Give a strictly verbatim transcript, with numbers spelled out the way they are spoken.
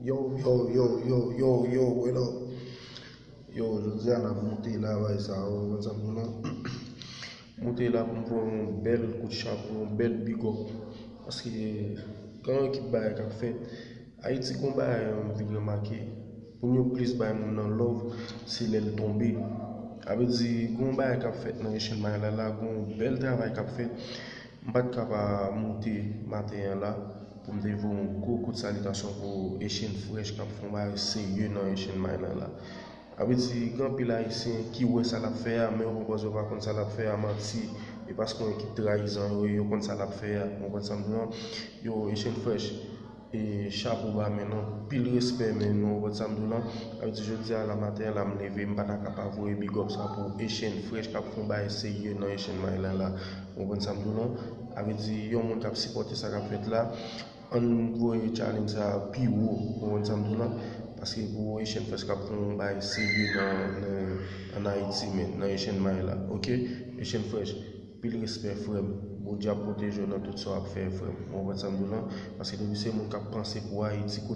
Yo, yo, yo, yo, yo, yo, what up? Yo, jodi a n ap monte la, bay sa, ou konprann sa m di w lan? Monte la pou m voye yon bèl kout chapo, yon bèl big up. Paske gen yon ekip bagay k ap fèt. Ayiti gon bagay m vin remake. Pou nou plis bay moun nan love, se lè l tonbe. A vle di, gon bagay k ap fèt nan Asian Mind la, la, gon bèl travay k ap fèt. M pa t ka pa monte maten an la pou m te voye yon gwo kout salitasyon pou Asian Fresh k ap fè yon bagay serye nan Asian Mind la. A vle di, gen anpil Ayisyen ki wè sa l ap fè a, men yo poko yo pa konn sa l ap fè a, manti. E pa se yon ekip trayizan yo ye, yo konn sa l ap fè a, ou konprann sa m di w lan? Yo, Asian Fresh, e chapo ba men nou, pil respè men nou, ou konprann sa m di w lan? A vle di, jodi a la maten an la m leve, m pa ta ka pa voye big up sa pou Asian Fresh k ap fè yon bagay serye nan Asian Mind la, ou konprann sa m di w lan? A vle di, yon moun k ap sipòte sa k ap fèt la, ann voye challenge sa pi wo, ou konprann sa m di w lan? Paske pou Asian Fresh k ap fè yon bagay serye nan, nan, ann Ayiti, men, nan Asian Mind la, oke? Asian Fresh, pil respè, frè m. Bondye ap pwoteje w nan tout sa w ap fè, frè m. Ou konprann sa m di w lan? Paske depi se moun k ap panse pou Ayiti, kote